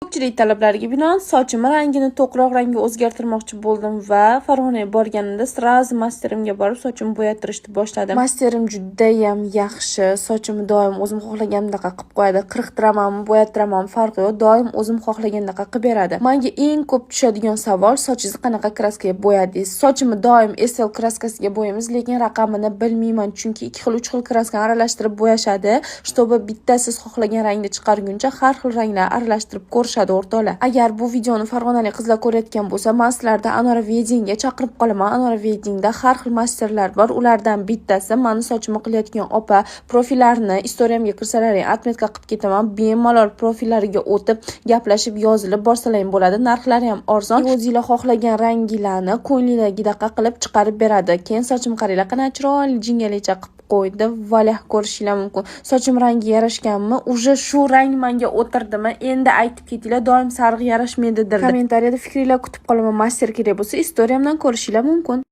Ko'pchilik talablariga binoan sochimni rangini to'qroq rangga o'zgartirmoqchi bo'ldim va Farg'onaga borganimda сразу masterimga borib, sochimni bo'yattirishni boshladim. Masterim judayam yaxshi, sochimni doim o'zim xohlaganimdaqa qilib qo'yadi. Qirqtiramanmi, bo'yattiramanmi, farqi yo'q, doim o'zim xohlagandaqa qilib beradi. Manga eng ko'p tushadigan savol: "Sochingizni qanaqa краска ga bo'yadingiz?" Sochimni doim SL краска siga bo'yaymiz, lekin raqamini bilmayman, chunki ikki xil, uch xil краска ni aralashtirib bo'yashadi, чтобы bitta siz xohlagan rangni chiqarguncha har xil ranglar aralashtirib ko'rishadi, o'rtoqlar. Agar bu videoni farg'onalik qizlar ko'rayotgan bo'lsa, man sizlarni Anora Weddingga chaqirib qolaman. Anora Weddingda har xil masterlar bor, ulardan bittasi mani sochimni qilayotgan opa. Profillarini история mga kirsalaring, отметка qilib ketaman. Bemalol profillariga o'tib, gaplashib, yozilib borsalaring bo'ladi. Narxlari ham arzon. O'zinglar xohlagan ranginglarni ko'nglinglardagidaqa qilib chiqarib beradi. Keyin sochimni qaranglar, qanaqa chiroyli jingalakcha qilib qo'ydi. Valya, ko'rishinglar mumkin. Sochim rangi yarashganmi? Уже shu rang menga o'tirdimi? Endi aytib ketinglar, doim sariq yarashmaydi derdi. Kommentariyada fikringlar kutib qolaman. Master kerak bo'lsa, история mdan ko'rishinglar mumkin.